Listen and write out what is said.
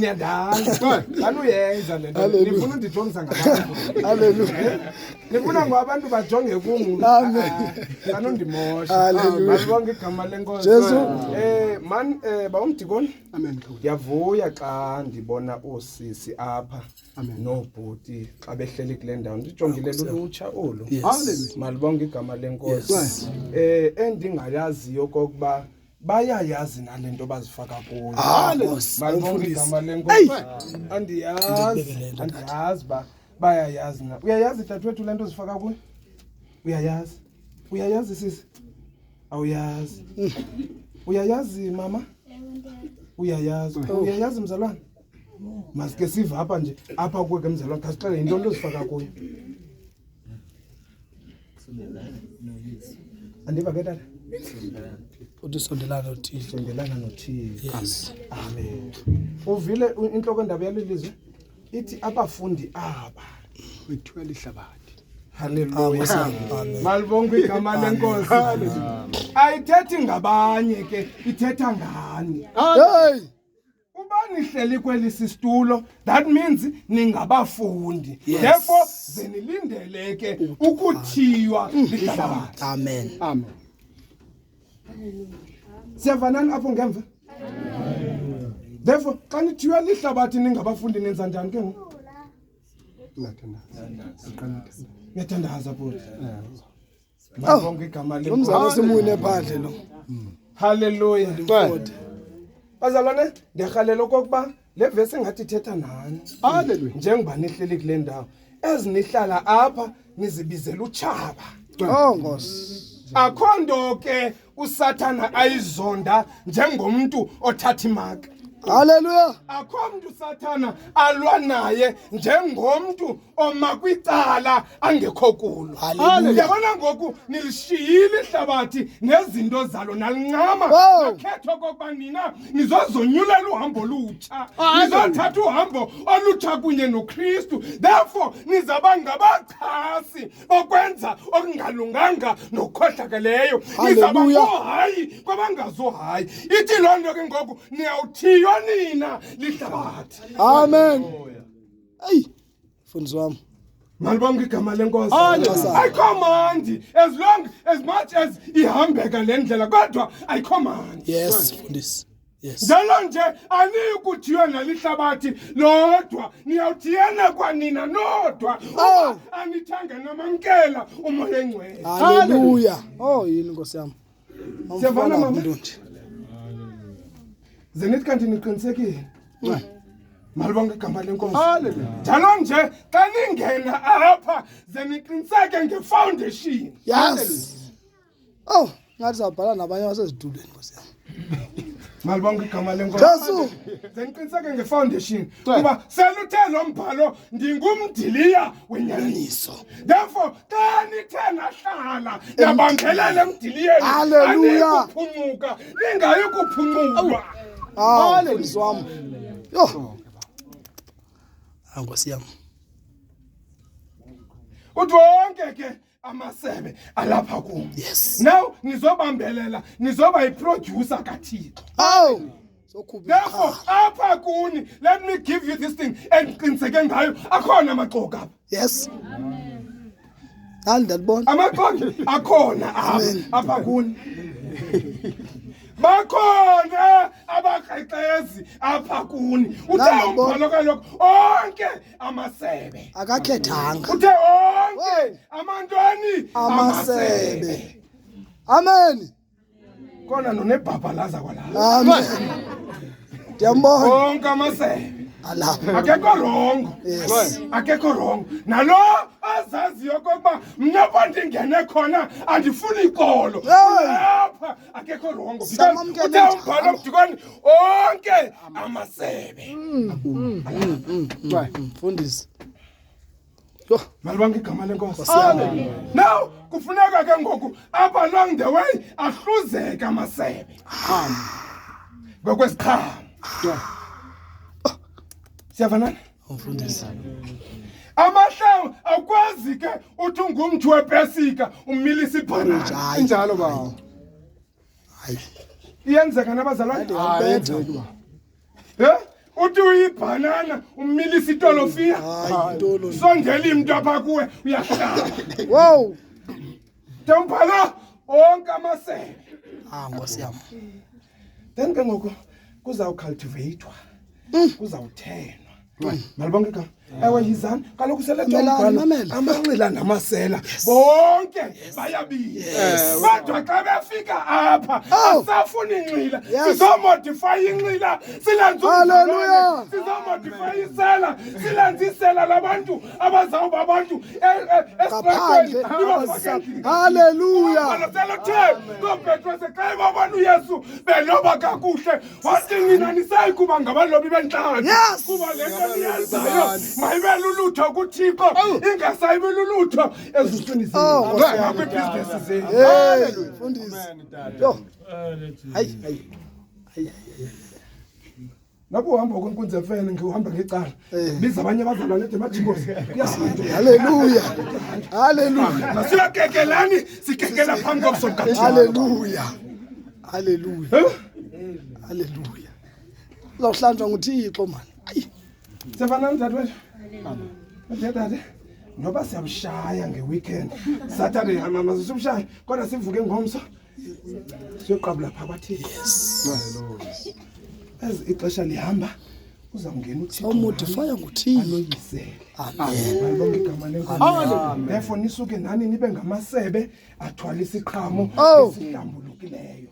Niyandazi. Anuyenza le nto. Hallelujah. Nifuna undijongisa ngabantu. Hallelujah. Nifuna ngo abantu bajonge kum. Amen. Sanundimosha. Hallelujah. Malibonge igama lenkosi. Jesu. Man bawumdikoni. Amen. Ndiyavuya xa ndibona oosisi apha Amen. noobhuti xa behleli kule ndawo. Ndijongile lulutsha olu. Yes. Hallelujah. Malibonge igama lenkosi. Yes. Endingayaziyo kokuba bayayazi nale nto bazifaka kuyo. Ah, Nkosi, Malibonge umfundisi. igama lenkosi. Andiyazi, Ndikubeke le nto, tata. andiyazi uba bayayazi na. Uyayazi dadewethu le nto uzifaka kuyo? Uyayazi? Uyayazi sisi? Awuyazi. Uyayazi mama? Uyayazi. Uyayazi mzalwane? Masike sive apha nje, apha kuwe ke mzalwane, khasixele yintoni into ozifaka kuyo. Andiva ke tata? Uthi sondelana noThixo. Sondelana noThixo. Yes. Amen. Uvile intloko endaba yaleli lizwe? Ithi abafundi aba. Wethiwa lihlabathi. Hallelujah. Amen. Malibongwe igama lenkosi. Ayithethi ngabanye ke, ithetha ngani. Hey! Uba nihleli kweli sisitulo, that means ningabafundi. Yes. Therefore, ze nilindele ke ukuthiywa lihlabathi. Amen. Amen. Siyavanani apho ngemva? Therefore, xa nithiywa lihlabathi ningabafundi nenza njani ke ngoku? Ngathandaza. Ngiqala Niyathandaza bhuti. Malibongwe igama Lo mzala lenkosi. simwine phandle lo. Hallelujah. Ndimfode. Bazalwane, ndiyarhalela okokuba le vesi engathi ithetha nani. Hallelujah. Njengoba nihleli kule ndawo, ezinihlala apha nizibizela utshaba. Oh Nkosi. Akho nto ke uSathana ayizonda njengomntu othatha imaka. Hallelujah. Akho mntu uSathana alwa naye njengomntu oma kwicala angekho kulo. Hallelujah. Yabona ngoku nilishiyile ihlabathi nezinto zalo nalincama. Wow. Nakhetha okokuba nina nizozonyulela uhambo olutsha. Nizothatha uhambo olutsha kunye noKristu. Therefore nizaba ngabachasi bokwenza okungalunganga nokukhohlakeleyo. Nizaba Hallelujah. hayi kwabangazohayi. Ithi loo nto ke ngoku niyawuthiywa nina lihlabathi. Amen. Hey. Mfundisi wami. Malibonge igama lenkosi. Hallelujah. Ayikho mandi as long as much as ihambeka le ndlela kodwa ayikho mandi. Yes, mfundisi. Yes. Njalo nje aniyi kuthiywa nalihlabathi lodwa, niyawuthiyana kwanina nodwa. Oh. Uba anithanga namamkela umoya engcwele. Hallelujah. Oh yini Nkosi yami. Siyavana, mama? Mntu nje. Ze nithi kanti niqinisekile. Malibonge igama lenkosi. Hallelujah. Njalo nje xa ningena apha ze niqiniseke ngefoundation. Yes. Oh, ngathi sabhala nabanye basezitulweni Nkosi yami. Malibonge igama lenkosi. Jesu. Ze niqiniseke ngefoundation kuba seluthe lo mbhalo ndingumdiliya wenyaniso. Therefore xa nithe nahlala nabambelela emdiliyeni Hallelujah. aniyikuphuncuka ningayi kuphunculwa. Ah, mfundisi wami. Yo. Ah, Nkosi yami. Uthi wonke ke amasebe alapha kum. Yes. Now nizobambelela nizoba yiproducer kaThixo. Oh. Sokhupha. Therefore apha kuni let me give you this thing endiqiniseke ngayo akhona amaxoki apha. Yes. Hayi ndalibona. Amaxoki akhona apha apha kuni. Bakhona abakrexezi apha kuni. Uthe Nangibona. umbhalo kaloku onke amasebe. Akakhethanga. Uthe onke amantoni Amasebe. Amen. Kona nonebhabhalaza kwalapha. Amen. Ndiyambona. Onke amasebe. Alapha. Akekho rongo. Yes. Akekho rongo. Nalo azaziyo okokuba mna apho ndingene khona andifuni ikolo. Hey. Lapha akekho rongo. Because Samamkele uthe umbhalo njalo. mdikoni onke amasebe. Mfundisi. Yo. Malibonge igama lenkosi. Nkosi Now kufuneka ke ngoku apha along the way ahluzeke amasebe. Ngokwesiqhamo. Siyavanana? Mfundisi. Amahlamvu awukwazi ke uthi ungumthi wepesika umilisa ibhanana. Hayi. Injalo bawo. Hayi. Iyenzeka nabazalwane? Ayenzeki ba. Eh? Uthi uyibhanana umilisa itolofiya. Hayi intolo. Sondela imntu apha kuwe uyahlaba. Wow. Ntombhala onke amasebe. Ah Nkosi yam. Then ke ngoku kuzawucultivatwa. Kuzawuthenwa. Malibonke igama. Ewe yizani kaloku sele Mamelani, mamela. amanxila namasela bonke bayabila. Kodwa xa befika apha Oh. asafuni inxila. Yes. Sizomodify inxila silenze Hallelujah. umzalwane. Sizomodify isela silenze isela labantu abazawuba abantu Ngaphandle esitratweni ibafake endlini. Hallelujah. Selothe kooPetros xa ebabona uYesu beloba kakuhle wathi nina nisayi kuba ngabalobi bentlanzi Yes. kuba le nto niyenzayo mayibe lulutho kuThixo ingasayibi lulutho ezuswini Oh, zenu Nkosi yam. nakwiibhizinesi zenu. Hey, mfundisi. Yo. Hayi, hayi. Hayi. Noba uhamba kwenkunzi efene ngihamba ngecala Eh. biza abanye abazalwane ede majingozi kuyahanjwa. Hallelujah. Hallelujah. Masiyakekelani sikekela phambi kobuso bukaThixo. Hallelujah. Hallelujah. Eh? Hallelujah. Uzawuhlanjwa nguThixo man. Ayi. Sefanani dadewethu? Ade dade. Noba siyamshaya ngeweekend. Saturday mama sisumshaya kodwa sivuke ngomso. Siyoqabula pha kwaThixo. As ixesha lihamba uzawungena uThixo. Sawumodifaya nguThixo. Aloyisele. Amen. Malibonke igama lenkosi. Therefore nisuke nani nibe ngamasebe athwala isiqhamo Oh. esihlambulukileyo.